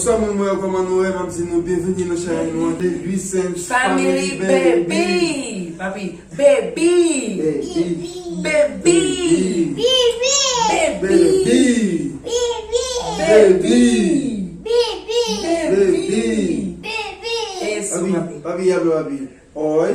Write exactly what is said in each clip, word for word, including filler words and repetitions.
Sa moun mwen yo, kòman nou ye? M ap di nou byenveni nan chanèl nou an, The Luisens Family Baby. Papi, baby. Baby. Baby. Baby. Baby. Baby. Baby. Baby. Baby. Eso, papi. Papi, habla, papi. Hoy.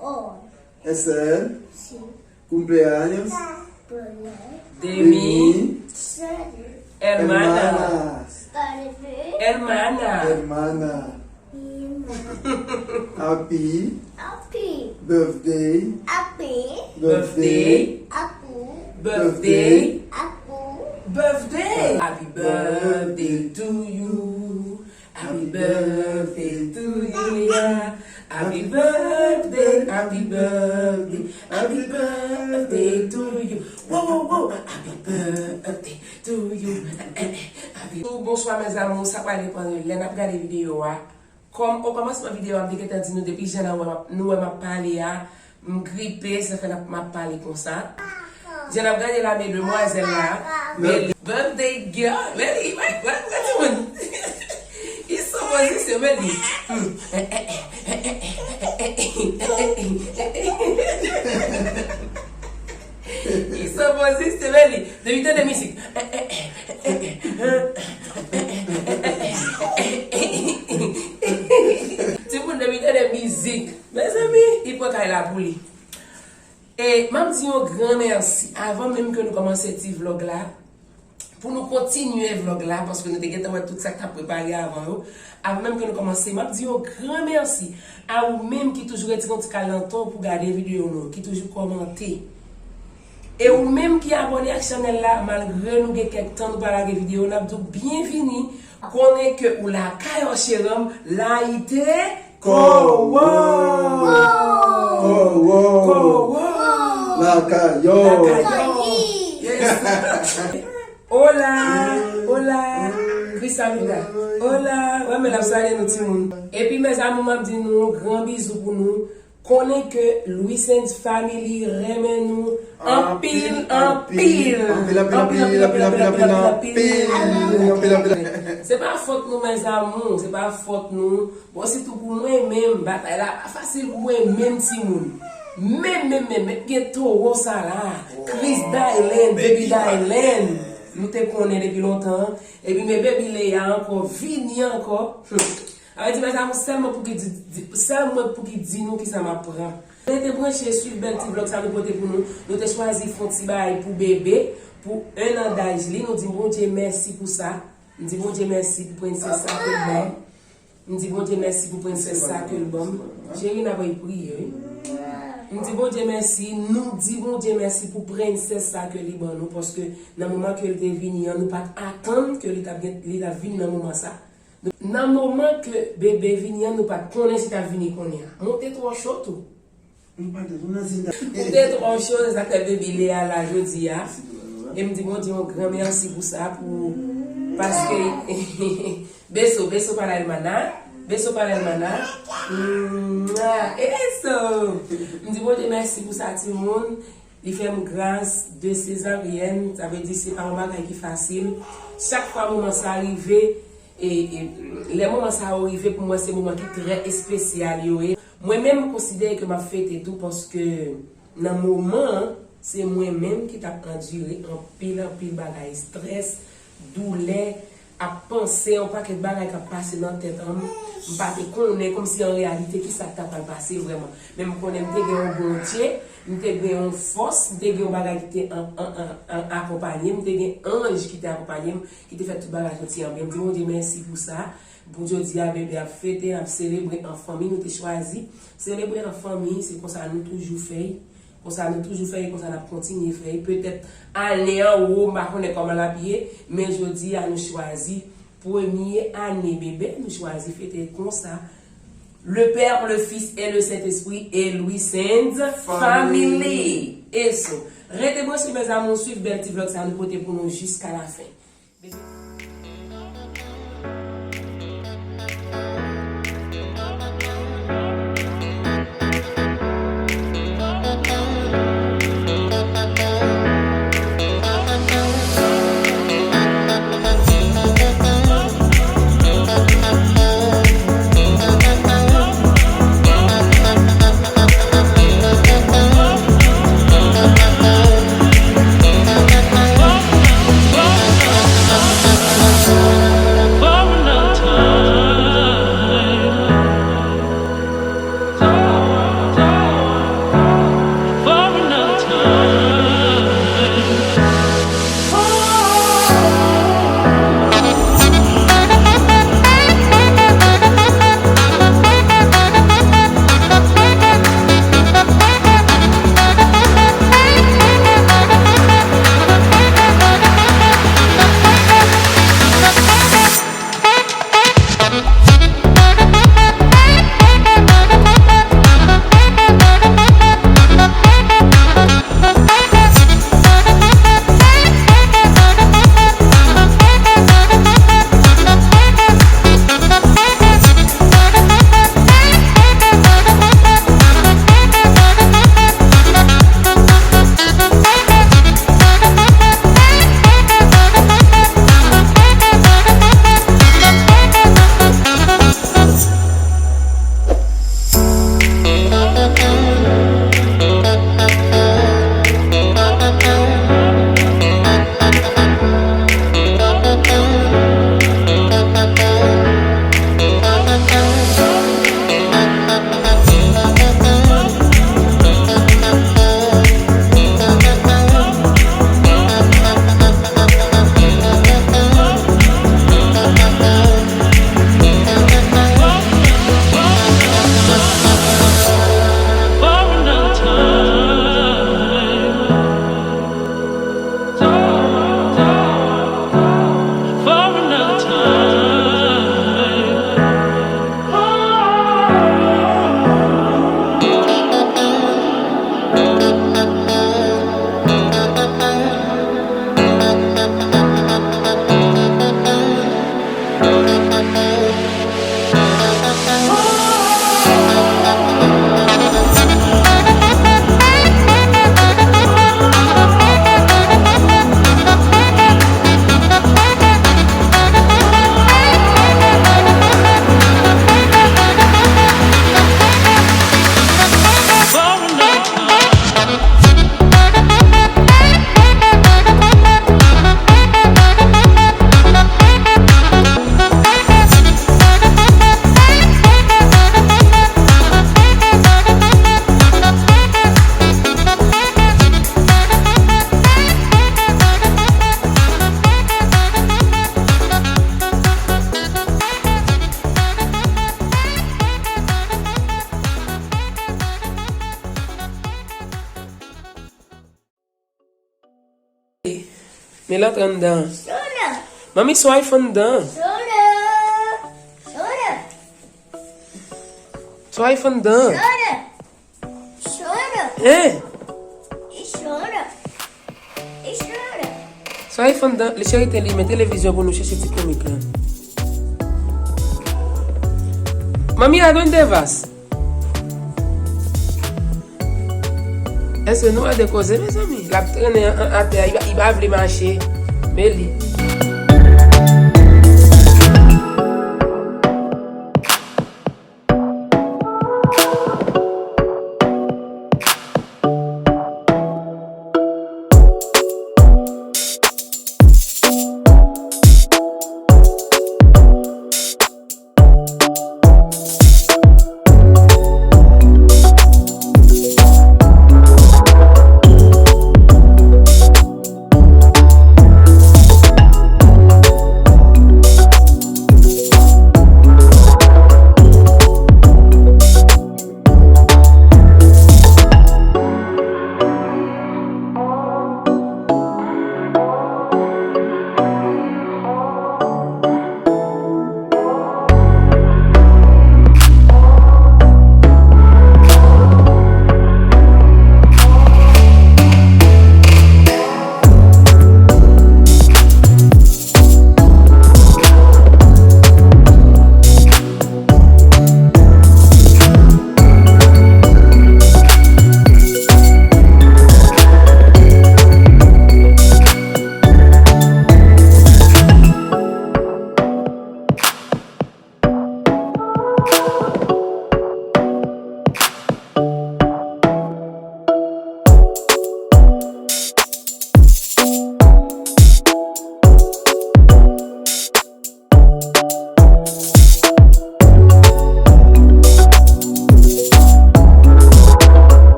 Hoy. Es el. Sí. Cumpleaños. Cumpleaños. De mi. De mi. Hermana. Hermanas. Hermana. Hermana. Happy. Happy. Birthday. Happy. Birthday. Happy. Birthday. Happy. Birthday. Happy birthday to you. Happy birthday to you, yeah. Happy birthday, happy birthday, happy birthday to you. Wow, wow, wow. Happy birthday to you. Eh, eh, eh. Happy... Bonswa, mes amours. Sa pral depann lè n ap gade videyo a. Kòm o kòmansman videyo a, m te gentan di nou depi jan nou wè m ap, nou wè m ap pale a, m gripe, sa fè n ap, m ap pale konsa. Jan n ap gade la, men demwazèl la, men li, birthday girl, men li, wè, wè, wè, timoun. Li sou pozisyon, men li. Hmm. Li sou pozisyon, men li. Depi tande mizik. Timoun, depi tande mizik. Mezanmi, li pran kay la pou li. E m ap di yon gran mèsi avan menm ke nou kòmanse ti vlòg la. Pou nou kontinye vlòg la, paske nou te gentan wè tout sa k t ap prepare avan yo. Avan menm ke nou kòmanse, m ap di yon gran mèsi a ou menm ki toujou retire yon ti kal nan tan w pou gade videyo nou, ki toujou kòmante. E ou menm ki abòne ak chanèl la, malgre nou gen kèk tan nou pa lage videyo, n ap di w byenvini. Konnen ke ou lakay w, cheri m, la ite kòwò. Kòwò. Kòwò. Lakay w. Lakay w. Yes. Hola, hola, Chris Amiga. Hola, wè men l ap salye nou timoun. Epi mes amours, m ap di nou yon gran bizou pou nou. Konnen ke Luisens Family renmen nou anpil, anpil. Anpil, anpil, anpil, anpil, anpil, anpil, anpil, anpil. Se pa fòt nou, mes amours, se pa fòt nou. Bon, sitou pou mwen menm, batay la pa fasil pou mwen menm, timoun. Menm, menm, menm, menm, gen towo sa la. Chris Dylan, Baby Dylan. Nou te konnen depi lontan. Epi men Baby Leya ankò, vini ankò. Hmm. Sa vle di, mes amours, sèl mwen pou ki di, di, sèl mwen pou ki di nou kisa m ap pran. Rete branche, swiv bèl ti vlòg sa nou pote pou nou. Nou te chwazi fè yon ti bagay pou bebe, pou en an daj li. Nou di Bondye mèsi pou sa. M di Bondye mèsi pou prensès sa ke l ban m. M di Bondye mèsi pou prensès sa ke l ban m. Cheri, n ap priye, wi. M di Bondye mèsi, nou di Bondye mèsi pou prensès sa ke li ban nou, paske nan moman ke l te vini an, nou pa t atann ke li t ap gen, li t ap vin nan moman sa. Nan moman ke bebe vini an, nou pa t konnen si t ap vini kounye a. Monte twò cho tou. Ou te twò cho, se sa k fè bebe Leya la jodi a. E m di Bondye yon gran mèsi pou sa, pou, paske, beso, beso para hermana, beso para hermana. Mwah. Eso. M di Bondye mèsi pou sa, timoun. Li fè m gras de sezaryèn, sa vle di se pa yon bagay ki fasil. Chak fwa moman sa rive, e, e, lè moman sa yo rive, pou mwen se moman ki trè espesyal yo ye. Mwen menm, m konsidere ke m ap fete tou, paske nan moman an, se mwen menm ki t ap andire anpil, anpil bagay, estrès, doulè, ap panse yon pakèt bagay k ap pase nan tèt an m. M pa te konnen kòmsi an reyalite kisa k ta pral pase vrèman. Men m konnen m te gen yon Bondye, m te gen yon fòs, m te gen yon bagay ki te an, an, an, an akonpanye m, m te gen anj ki te akonpanye m, ki te fè tout bagay soti an byen. M di Bondye mèsi pou sa. Pou jodi a, bebe ap fete, n ap selebre an fanmi, nou te chwazi selebre an fanmi, se konsa nou toujou fè. Konsa nou toujou fè, e konsa n ap kontinye fè. Petèt ane an, wo, m pa konnen kòman l ap ye, men jodi a nou chwazi premye ane bebe, nou chwazi fete konsa. Le Père, le Fils et le Saint-Esprit et Louis Sainz Family. Family. Eso. Rete branche, mes amours, swiv bèl ti vlòg sa nou pote pou nou jiska la fen. Men l antre anndan. Soda. Manmi, son iPhone anndan. Soda. Soda. Son iPhone anndan. Soda. Soda. Hein? Soda. Soda. Son iPhone anndan. Li cheri te li men televizyon pou nou chèche ti komik lan. Manmi, a dónde vas? Èske nou ede koze, mezanmi? L ap trennen an, an atè, li pa, li pa vle mache. Men li.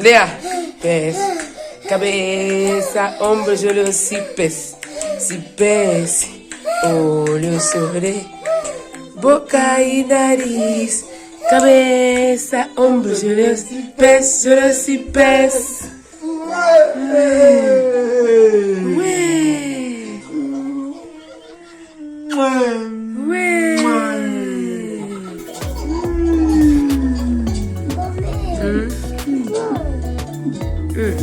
Lea, pez, cabeza, hombros, yo, los pies, si pez, olhos, orelhas, boca y nariz, cabeza, hombros, yo, los pies, yo, los pies. Wè. Wè. Hmm. Hmm.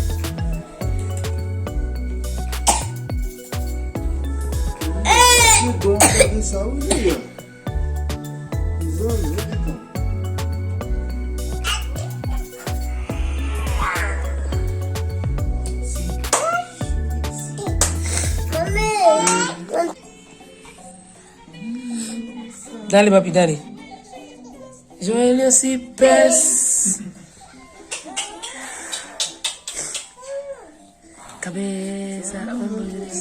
Mezanmi, gade sa, wi, Lea. Mezanmi, wi, pikan. Dale, papi, dale. Joelho se pes. Cabeza, hombros,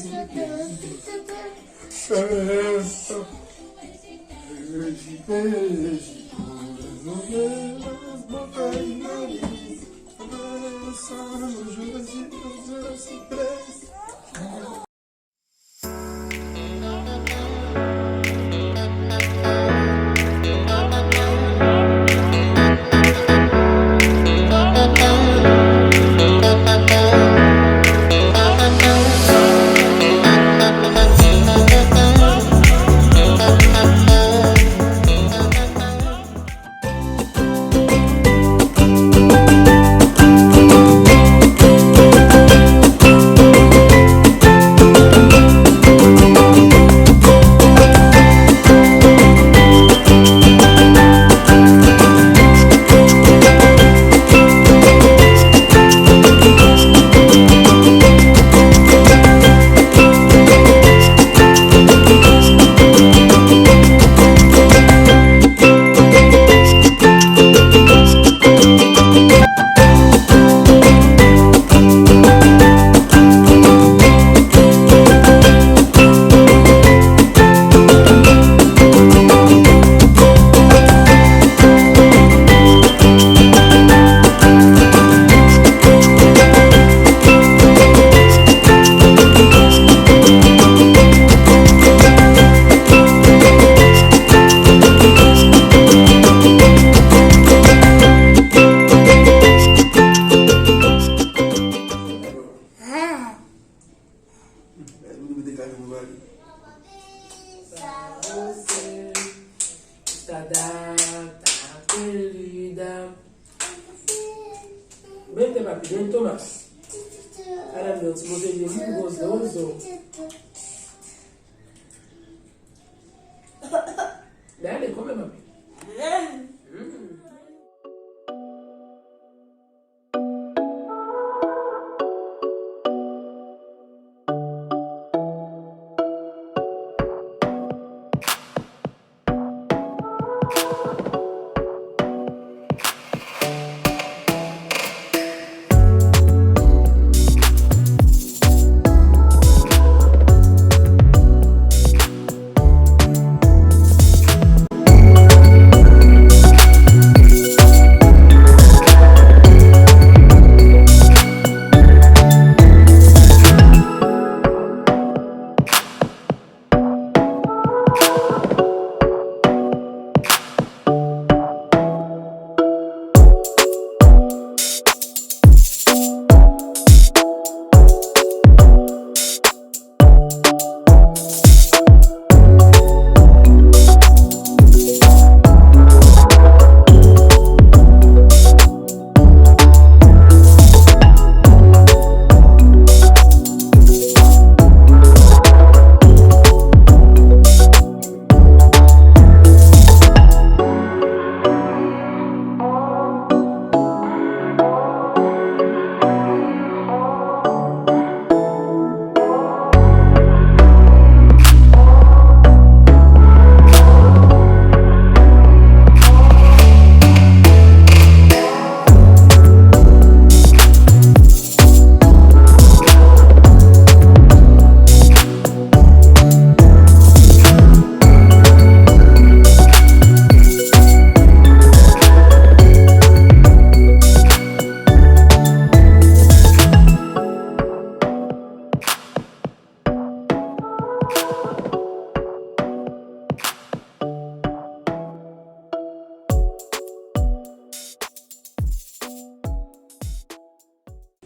Sa vose, tada, tapelida. Bente papi, bente Thomas. Ala m yon ti bote vye moun gwo zozo. Dale, kome papi. Mm.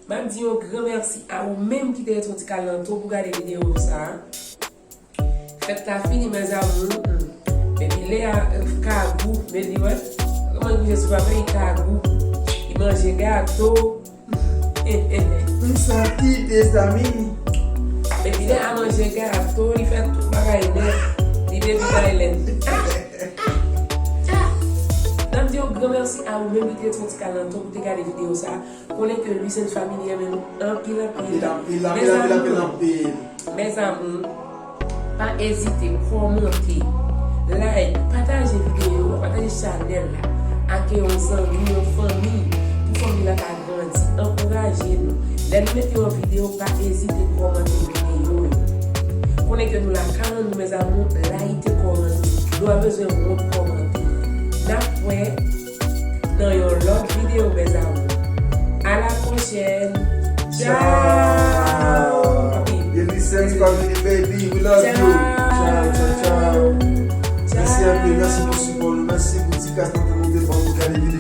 M ap di yon gran mèsi a ou menm ki te ret yon ti kal nan tou pou gade videyo sa a. Fèt la fini, mes amours. Epi Lea, euh, kagou, men li wè. Kòman li kouche sou papè, li kagou. Li manje gato. M santi, mezanmi. Epi Lea manje gato, li fè tout bagay nèt. Li baby Thailand. N ap di yon gran mèsi a ou menm ki te ret yon ti kal nan tou pou te gade videyo sa a. Konnen ke Luisens Family renmen nou anpil, anpil. Anpil, anpil, anpil, anpil, anpil, anpil. Mes amours, pa ezite, kòmante, like, pataje videyo a, pataje chanèl la ak yon zanmi, yon fanmi, pou fanmi la ka grandi. Ankouraje nou. Lè nou mete yon videyo, pa ezite kòmante videyo yo. Konnen ke nou la ka nan nou, mes amours, like, kòmante. Nou pa bezwen wont kòmante. N ap wè nan yon lòt videyo, mes amours. À la prochaine. Ciao. Ciao. Happy. Happy Sense family, baby. We love you. Ciao. Ciao, ciao, ciao. Ciao. Mèsi anpil. Mèsi pou sipò nou. Mèsi pou ti kas nan tan nou te ban nou gade videyo.